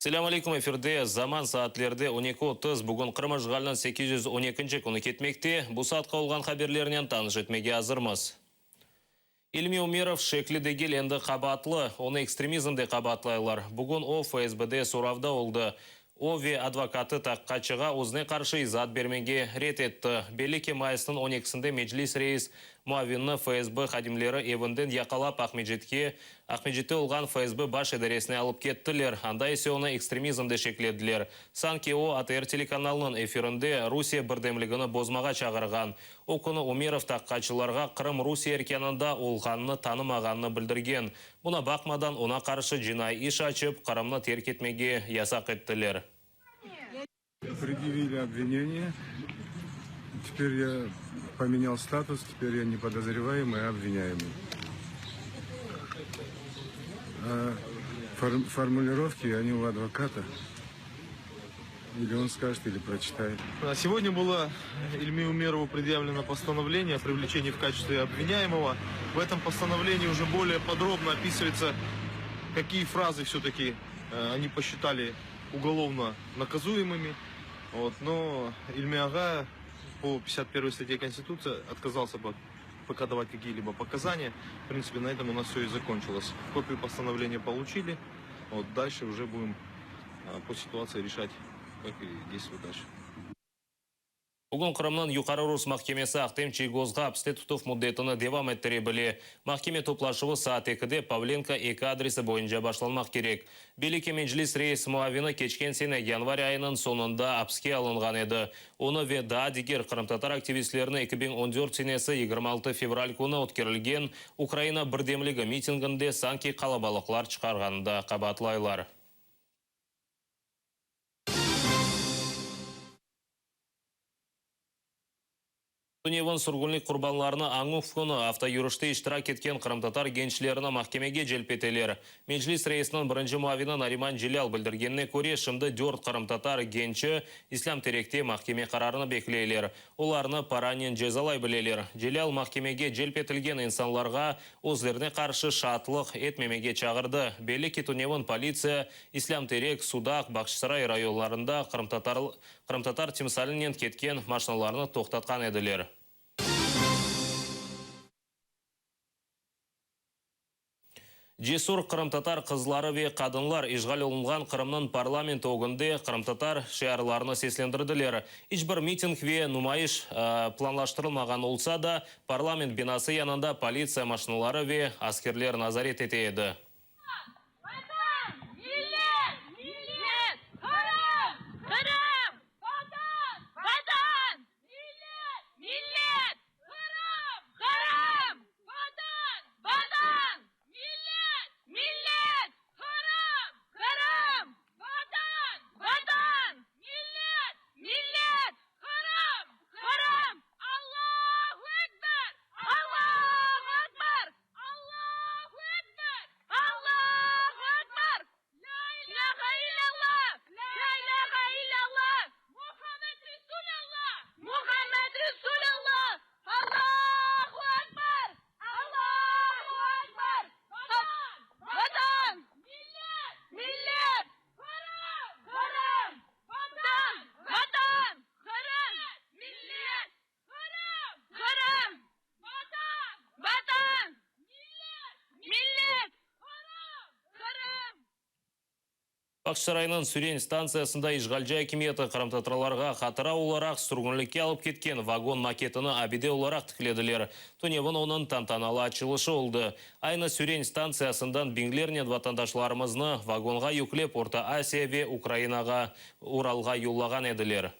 Selâm aleyküm, efirde Zaman saatlerde 12:30, bugün Qırım işğaliniñ 812-nci künü ketmekte. Bu saatqa olğan haberlernen tanış etmege azırmız. İlmi Ümerov şekli degil, endi qabaatlı. Onı ekstremizmde qabaatlaylar. Bugün o, FSBde soravda oldı. O ve advokatı taqiqatçığa özüne qarşı izaat bermege red etti. Belli ki, mayısnıñ on ekisinde Meclis reis muavinini FSB hadimleri evinden yaqalap Aqmecitke Aqmescitte olğan FSB baş idaresine alıp kettiler, anda ise onı ekstremizmde şeklediler. Sanki o, ATR telekanalınıñ efirinde Rusiye birdemligini bozmağa çağırğan. O künü Umerov taqiqatçılarğa Qırım Rusiye erkânında olğanını tanımağanını bildirgen. Buna baqmadan, oña qarşı cinaiy iş açıp, Qırımnı terk etmege yasaq ettiler. Predъявили obvineniye, teper ya pomenyal status, teper ya ne podozrevaemıy, a obvinâemıy. A formulirovki, oni u advokata, ili on skajet, ili proçitayet. Segodnâ bylo İlmi Umerovu predyavleno postanovleniye o privleçenii v kaçestve obvinâemogo. V etom postanovlenii uje bolее podrobno opisıvaetsâ, kakiye frazı vse-taki oni posçitali ugolovno nakazuemımi. Vot, no İlmi ağa po 51 statye Konstitutsiya otkazalsâ poka davat kakiye-libo pokazaniya. V printsipe, na etom u nas vse i zakonçilos. Kopiyu postanovleniya poluçili, vot, dalşe uje budem po situatsiya reşat, kak i deystvovat dalşe. Bugün Qırımnıñ Yuqarı Rus mahkemesi Ahtem Çiygozğa apiste tutuv müddetini devam ettire bile. Mahkeme toplaşuvı saat ekide Pavlenko eki adresi boyunca başlanmaq kerek. Belli ki, Meclis reis muavini keçken sene yanvar ayınıñ soñunda apiske alınğan edi. Onı ve daa diger qırımtatar aktivistlerini 2014 senesi 26 fevral künü ötkerilgen Ukraina birdemligi mitinginde sanki qalabalıqlar çıqarğanında qabaatlaylar. Tünevin sürgünlik qurbanlarını añuv künü avtoyürüşte iştirak etken qırımtatar gençlerini mahkemege celp eteler. Meclis reisiniñ birinci muavini Nariman Celâl bildirgenine köre, şimdi dört qırımtatar gençi İslâm Terekte mahkeme qararını bekleyler. Olarnı paranen cezalay bileler. Celâl mahkemege celp etilgen insanlarğa özlerine qarşı şaatlıq etmemege çağırdı. Belli ki, tünevin politsiya İslâm Terek, Sudaq, Bağçasaray rayonlarında qırımtatar qırımtatar timsalinen ketken maşinalarnı toqtatqan ediler. Cesur qırımtatar qızları ve qadınlar işğal olunğan Qırımnıñ parlamenti ögünde qırımtatar şiarlarını seslendirdiler. İç bir miting ve numayış planlaştırılmağan olsa da, parlament binası yanında politsiya maşinaları ve askerler nazaret ete edi. Vatan, millet, millet, Qırım, Qırım, Vatan, Vatan, millet, millet, Qırım, Qırım, Vatan, Vatan, millet, millet, Qırım, Qırım, Vatan, Vatan, millet, millet, Qırım, Qırım, Allahu Ekber, Allahu Ekber, Allahu Ekber! Allahu Ekber! La ilahe illallah! La ilahe illallah! Muhammed Resulallah! Muhammed Resulallah! Allahu Ekber! Allahu Ekber! Vatan! Vatan! Millet! Millet! Qırım! Qırım! Vatan! Vatan! Qırım! Millet! Qırım! Qırım! Vatan! Vatan! Millet! Millet! Qırım! Qırım! Bağçasaraynıñ Süren stantsiyasında işğalci akimiyeti qırımtatarlarğa hatıra olaraq sürgünlikke alıp ketken vagon maketini abide olaraq tiklediler. Tünevin onıñ tantanalı açılışı oldı. Aynı Süren stantsiyasından biñlernen vatandaşlarımıznı vagonğa yüklep Orta Asiya ve Ukrainağa, Uralğa yollağan ediler.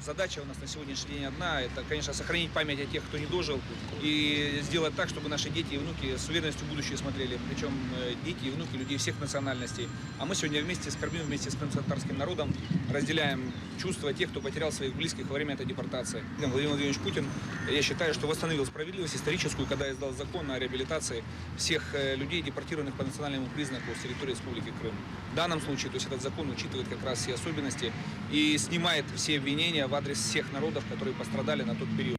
Задача у нас на сегодняшний день одна, это, конечно, сохранить память о тех, кто не дожил, и сделать так, чтобы наши дети и внуки с уверенностью в будущее смотрели, причем э, дети и внуки людей всех национальностей. А мы сегодня вместе скорбим, вместе с крымско-татарским народом, разделяем чувства тех, кто потерял своих близких во время этой депортации. Владимир Владимирович Путин, я считаю, что восстановил справедливость историческую, когда издал закон о реабилитации всех э, людей, депортированных по национальному признаку с территории Республики Крым. В данном случае, то есть этот закон учитывает как раз все особенности и снимает все обвинения в адрес всех народов, которые пострадали на тот период.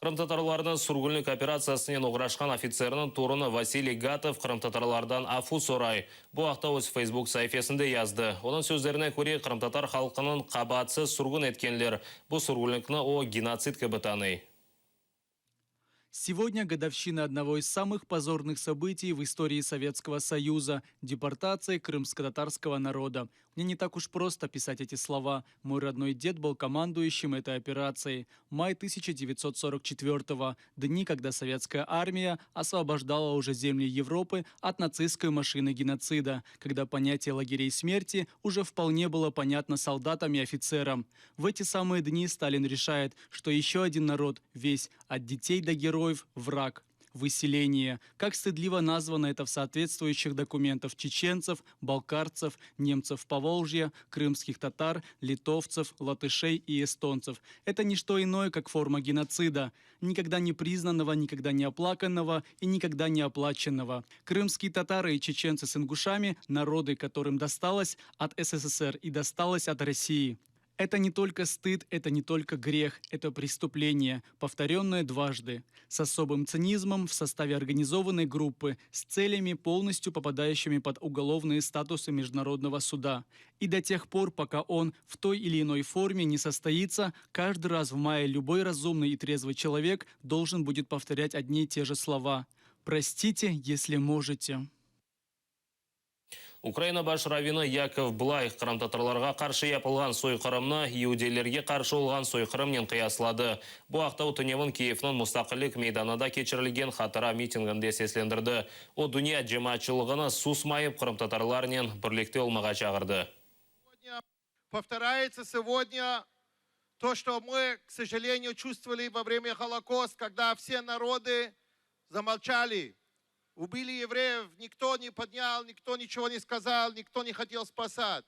Qırımtatarlarnıñ sürgünlik operatsiyasınen oğraşqan ofitserniñ torunı Vasiliy Gatov qırımtatarlardan afu soray. Bu aqta öz Facebook saifesinde yazdı. Onıñ sözlerine köre, qırımtatar halqınıñ qabaatsız sürgün etkenler. Bu sürgünlikni o, genotsid kibi tanıy. Сегодня годовщина одного из самых позорных событий в истории Советского Союза – депортации крымско-татарского народа. Мне не так уж просто писать эти слова. Мой родной дед был командующим этой операцией. Май 1944-го – дни, когда советская армия освобождала уже земли Европы от нацистской машины геноцида, когда понятие лагерей смерти уже вполне было понятно солдатам и офицерам. В эти самые дни Сталин решает, что еще один народ, весь, от детей до героев, враг. Выселение. Как стыдливо названо это в соответствующих документах чеченцев, балкарцев, немцев Поволжья, крымских татар, литовцев, латышей и эстонцев. Это не что иное, как форма геноцида. Никогда не признанного, никогда не оплаканного и никогда не оплаченного. Крымские татары и чеченцы с ингушами – народы, которым досталось от СССР и досталось от России. Это не только стыд, это не только грех, это преступление, повторенное дважды, с особым цинизмом в составе организованной группы, с целями, полностью попадающими под уголовные статусы Международного суда. И до тех пор, пока он в той или иной форме не состоится, каждый раз в мае любой разумный и трезвый человек должен будет повторять одни и те же слова. «Простите, если можете». Ukraina baş ravvini Yakov Blayh qırımtatarlarğa qarşı yapılğan soyqırımnı yeudiylerge qarşı olğan soyqırımnen qıyasladı. Bu aqta o tünevin Kiyevniñ Mustaqillik meydanında keçirilgen hatıra mitinginde seslendirdi. O, dünya cemaatçılığını susmayıp qırımtatarlarnen birlikte olmağa çağırdı. Повторяется сегодня то, что мы, к сожалению, чувствовали во время Холокоста, когда все народы замолчали. Убили евреев, никто не поднял, никто ничего не сказал, никто не хотел спасать.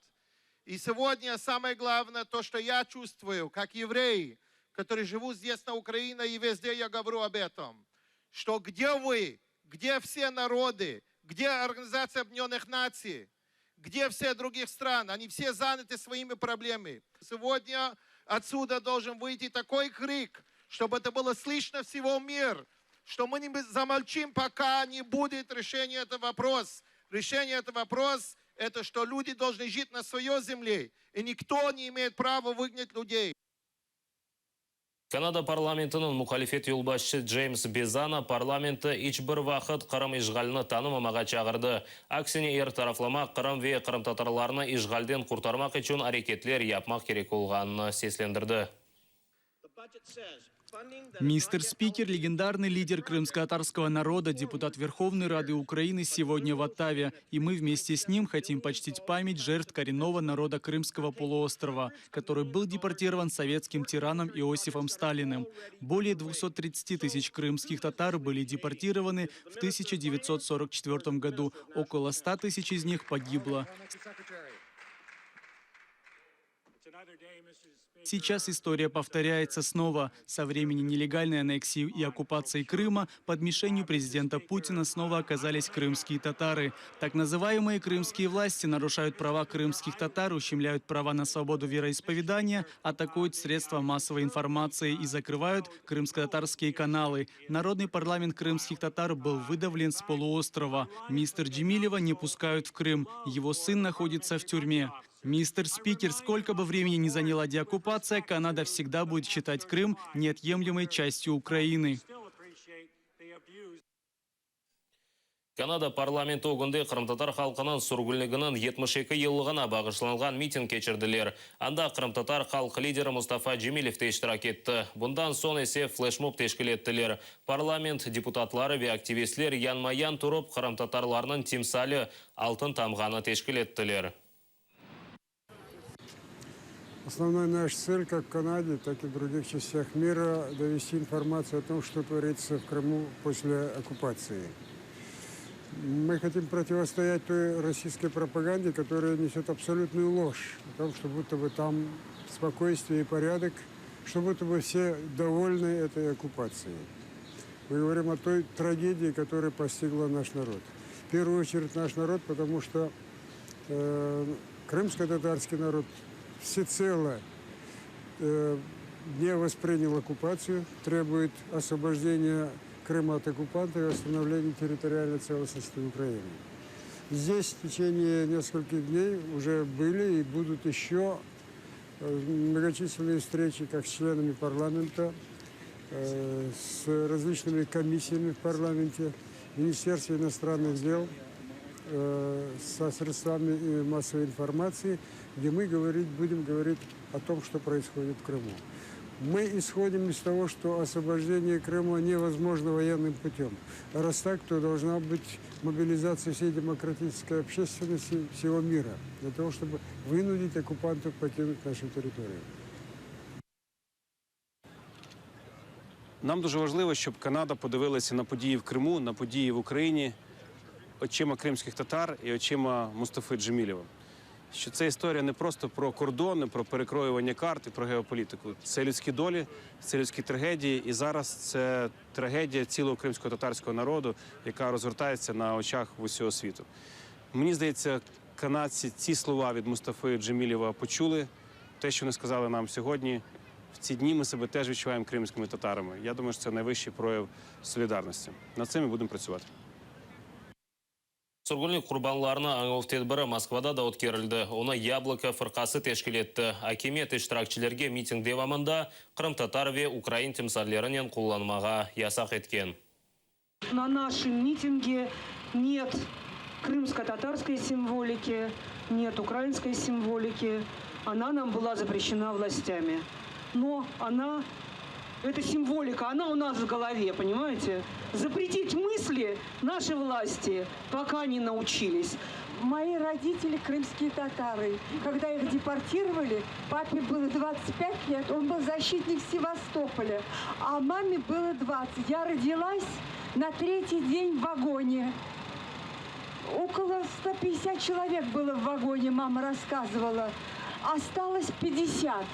И сегодня самое главное, то, что я чувствую, как еврей, который живут здесь на Украине, и везде я говорю об этом, что где вы, где все народы, где Организация Объединенных Наций, где все других стран, они все заняты своими проблемами. Сегодня отсюда должен выйти такой крик, чтобы это было слышно всего мир, что мы не замолчим, пока не будет решения этого вопроса. Решение этого вопроса – это что люди должны жить на своей земле, и никто не имеет права выгнать людей. Kanada parlamentiniñ muhalifet yolbaşçısı Ceyms Bezana parlamenti iç bir vaqıt Qırım işğalini tanımamağa çağırdı. Aksine er taraflama Qırım ve qırımtatarlarnı işğalden qurtarmaq içün areketler yapmaq kerek olğanını seslendirdi. Мистер Спикер, легендарный лидер крымско-татарского народа, депутат Верховной Рады Украины сегодня в Оттаве. И мы вместе с ним хотим почтить память жертв коренного народа Крымского полуострова, который был депортирован советским тираном Иосифом Сталиным. Более 230 тысяч крымских татар были депортированы в 1944 году. Около 100 тысяч из них погибло. Сейчас история повторяется снова. Со времени нелегальной аннексии и оккупации Крыма под мишенью президента Путина снова оказались крымские татары. Так называемые крымские власти нарушают права крымских татар, ущемляют права на свободу вероисповедания, атакуют средства массовой информации и закрывают крымско-татарские каналы. Народный парламент крымских татар был выдавлен с полуострова. Мистер Джемилева не пускают в Крым. Его сын находится в тюрьме. Мистер Спикер, сколько бы времени ни заняла деоккупация, Канада всегда будет считать Крым неотъемлемой частью Украины. Kanada parlamenti ögünde qırımtatar halqınıñ sürgünliginiñ 72 yıllığına bağışlanğan miting keçirdiler. Anda qırımtatar halq lideri Mustafa Cemilev de iştirak etti. Bundan soñ ise fleşmob teşkil ettiler. Parlament deputatları ve aktivistler yanma-yan turıp qırımtatarlarnıñ timsali altın tamğanı teşkil ettiler. Основная наша цель, как в Канаде, так и в других частях мира, довести информацию о том, что творится в Крыму после оккупации. Мы хотим противостоять той российской пропаганде, которая несет абсолютную ложь о том, что будто бы там спокойствие и порядок, что будто бы все довольны этой оккупацией. Мы говорим о той трагедии, которая постигла наш народ. В первую очередь наш народ, потому что э, крымско-татарский народ всецело э, Не воспринял оккупацию, требует освобождения Крыма от оккупантов и восстановления территориальной целостности Украины. Здесь в течение нескольких дней уже были и будут еще э, многочисленные встречи как с членами парламента, э, с различными комиссиями в парламенте, Министерстве иностранных дел, э, со средствами массовой информации, где мы говорить, будем говорить о том, что происходит в Крыму. Мы исходим из того, что освобождение Крыма невозможно военным путем. Раз так, то должна быть мобилизация всей демократической общественности всего мира для того, чтобы вынудить оккупантов покинуть нашу территорию. Нам дуже важливо, щоб Канада подивилася на події в Криму, на події в Україні очима кримських татар і очима Мустафи Джемілєва. Що це історія не просто про кордони, про перекроювання карт і про геополітику. Це людські долі, це людські трагедії. І зараз це трагедія цілого кримсько-татарського народу, яка розгортається на очах в усього світу. Мені здається, канадці ці слова від Мустафи Джемілєва почули. Те, що вони сказали нам сьогодні, в ці дні ми себе теж відчуваємо кримськими татарами. Я думаю, що це найвищий прояв солідарності. Над цим ми будемо працювати. Sürgünlik qurbanlarını añuv tedbiri Moskvada da ötkerildi. Onı Yabloko fırqası teşkil etti. Akimiyet iştirakçilerge miting devamında qırımtatar ve ukrain timsallerinen qullanmağa yasaq etken. На нашем митинге нет крымско-татарской символики, нет украинской символики. Она нам была запрещена властями. Но она, эта символика, она у нас в голове, понимаете? Запретить мысли наши власти пока не научились. Мои родители крымские татары. Когда их депортировали, папе было 25 лет, он был защитник Севастополя, а маме было 20. Я родилась на третий день в вагоне. Около 150 человек было в вагоне, мама рассказывала. Осталось 50.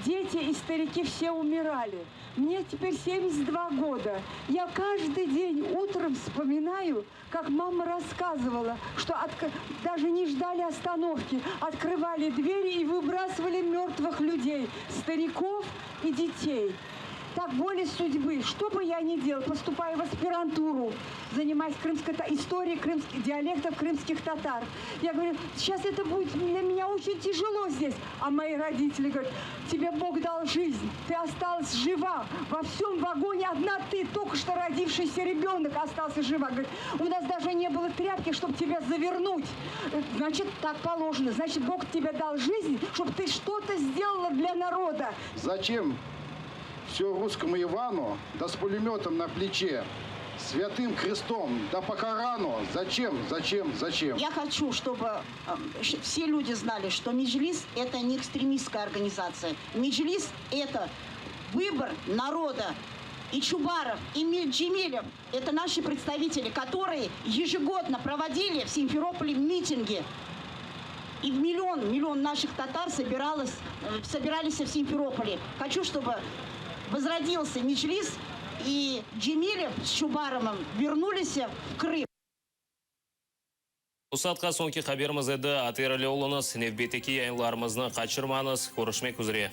Дети и старики все умирали. Мне теперь 72 года. Я каждый день утром вспоминаю, как мама рассказывала, что отк- даже не ждали остановки, открывали двери и выбрасывали мертвых людей, стариков и детей. Так воля судьбы. Что бы я ни делала, поступая в аспирантуру, занимаясь крымско историей крымских диалектов крымских татар. Я говорю, сейчас это будет для меня очень тяжело здесь. А мои родители говорят, тебе Бог дал жизнь, ты осталась жива. Во всем вагоне одна ты, только что родившийся ребенок остался жива. Говорит, у нас даже не было тряпки, чтобы тебя завернуть. Значит, так положено. Значит, Бог тебе дал жизнь, чтобы ты что-то сделала для народа. Зачем все русскому Ивану, да с пулеметом на плече, святым крестом, да по Корану? Зачем, зачем, зачем? Я хочу, чтобы э, все люди знали, что Меджлис – это не экстремистская организация. Меджлис – это выбор народа. И Чубаров, и Джемилев – это наши представители, которые ежегодно проводили в Симферополе митинги. И в миллион, миллион наших татар собиралось, э, собирались в Симферополе. Хочу, чтобы возродился Меджлис, и Джемилев с Чубаровым вернулись в Крым. Bu saatqa soñki haberimiz edi. ATR ile oluñız, nevbetteki yayınlarımıznı qaçırmañız. Körüşmek üzere.